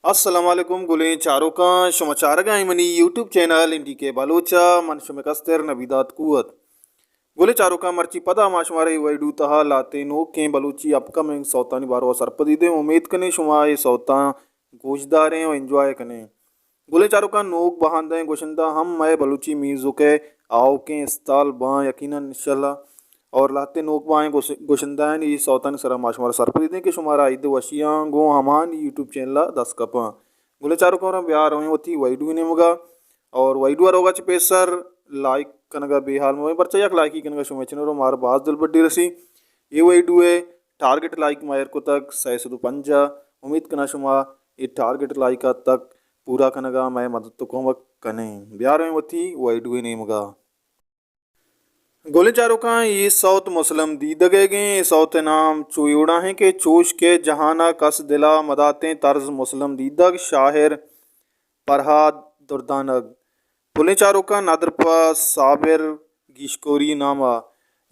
السلام علیکم گلیں چاروکاں، شما چارگا ایں منی یوٹیوب چینل این ڈی کے بلوچا، من شمے کستر نبی داد قوت۔ گلیں چاروکاں، مرچی پدا ما شمارا اے ویڈیو تہا لہتیں نوکیں بلوچی اپ کمنگ سوتانی باروا سرپدی دیں۔ امید کنیں شما اے سوتاں گوشداریں و انجوائے کنیں۔ گلیں چاروکاں، نوک بہندیں گشندہ ہم مئے بلوچی میوزک ء آؤکیں استال باں یقیناً انشاءاللہ۔ اور لہتیں نوک بہائیں گش-، گشندہانی اے سوتانی سرا ما شمارا سرپدی دیں کہ شمارا عید وشیاں گوں ہمانی یوٹیوب چینل ء دست کپاں۔ گلیں چاروکاں، بیار ہوئیں وتی ویڈیو نیمگا اور ویڈیو روگا چہ پیسر لائک کنگا بے حال مبیں، پرچہ یک لائکی کنگا شمئے چنر و مارا باز دلبڈی رسی۔ اے ویڈیو ء ٹارگٹ لائک ما ایر کتگ سئے سد و پنجاہ۔ امید کناں شما اے ٹارگٹ لائک ء تک پورا کنگا مئے مدد و کمک کنیں۔ بیارویں وتی ویڈیو نیمگا۔ گلیں چاروکاں، اے سوت مسلم دیدگ ئیگیں۔ اے سوت نام چو ایوڑا ہیں کہ چوش کے جہانا کس دلا مداتیں، طرز مسلم دیدگ، شاعر پرہاد دردانگ۔ پلیں چاروکاں، ندر پہ صابر گیشکوری ناما۔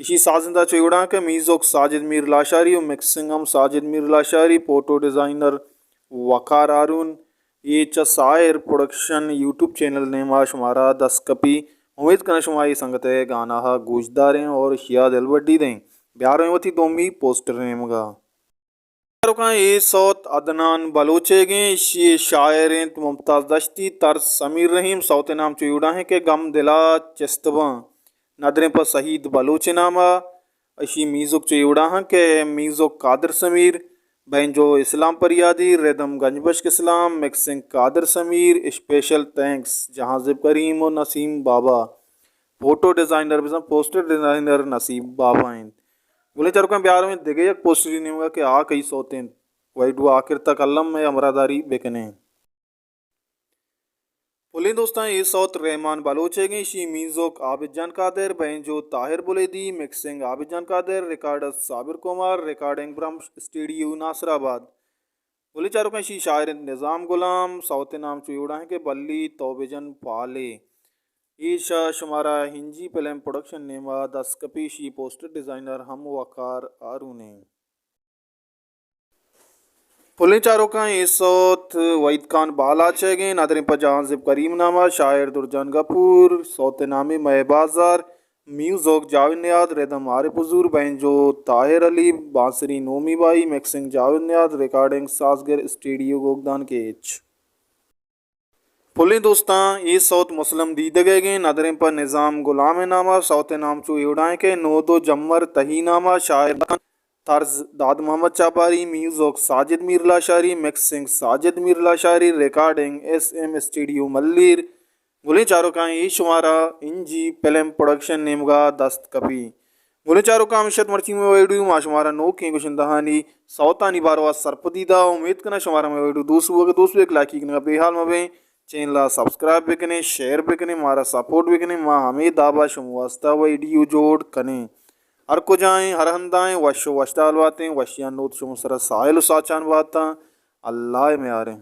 ایشی سازندہ چو ایوڑاں کہ میوزک ساجد میر لاشاری و مکسنگ ہم ساجد میر لاشاری، فوٹو ڈیزائنر وقار ہارون۔ اے چہ ساحر پروڈکشن یوٹیوب چینل نیما شمارا دست کپی۔ امید کناں شما اے سنگت ء گانا ء گوشداریں اور اشیا دلبڈی دیں۔ بیارویں وتی دومی پوسٹر نیمگا۔ چاروکاں، اے سوت عدنان بلوچ ئیگیں، اشی شاعر انت ممتاز دشتی، طرز سمیر رحیم، سوت نام چو ایوڑا ہیں کہ گم دلا چست باں۔ ندریں پہ سعید بلوچ ناما، اشی میوزک چو ایوڑا ہیں کہ میوزک قادر سمیر، بینجو اسلام پریادی، ردم گنج بشک اسلام، مکسنگ قادر سمیر، اسپیشل تھینکس جہانزیب کریم و نسیم بابا۔ فوٹو ڈیزائنر بزاں پوسٹر ڈیزائنر نصیب بابا انت۔ گلیں چاروکاں، بیارویں دگہ یک پوسٹری نیمگا کہ آ کئی سوت انت۔ ویڈیو آخر تک الم ء ہمراہداری بکنیں۔ پلیں دوستاں، اے سوت رحمان بلوچ ئیگیں، اشی میوزک عابد جان قادر، بینجو طاہر بلیدی، مکسنگ عابد جان قادر، ریکارڈسٹ صابر کمار، ریکارڈنگ برمش اسٹوڈیو ناصر آباد۔ گلیں چاروکاں، اشی شاعر انت نظام غلام، سوت نام چو ایوڑا ہیں کہ بلی تو بجن پالے۔ ایشا شمارا ہنجی فلم پروڈکشن نیما دست کپی، اشی پوسٹر ڈیزائنر ہم وقار ہارون ہیں۔ پلیں چاروکاں، اے سوت وحید خان بالاچ ئیگیں، ندریں پہ جہانزیب کریم ناما، شاعر درجان گپور، سوت نامی مئے بازار، میوزک جاوید نیاد، ردم عارف حضور، بینجو طاہر علی، بانسری نومی بائی، مکسنگ جاوید نیاد، ریکارڈنگ سازگر اسٹوڈیو گوگدان کیچ۔ پلیں دوستاں، اے سوت مسلم دیدگ ئیگیں، ندریں پہ نظام غلام ناما، سوت نام چو ایوڑائیں کہ نود و جمر تہی ناما، شاعر طرز داد Muhammad Chapari, music Sajid Mir Lashari, mixing Sajid Mir Lashari, recording S M studio Malir. گلیں چاروکاں، اے شمارا انجی فلم پروڈکشن نیمگا دست کپی۔ گلیں چاروکاں، ہمیشت مرچی مئے ویڈیو ما شمارا نوکیں گشندہانی سوتانی باروا سرپدی دا۔ امید کناں شمارا مئے ویڈیو دوست بوگ، دوست بوگ لائکی کنگا بے حال مبیں۔ چینل ء سبسکرائب بکنیں، شیئر بکنیں، مارا سپورٹ بکنیں، ما ہمے دابا شما واسطہ ویڈیو جوڑ کنیں۔ ہر کجائیں، ہر ہندائیں، وش و وشتال باتیں، وشیان نود شما سرا ساحل و ساچان باتاں۔ اللہ ء میاریں۔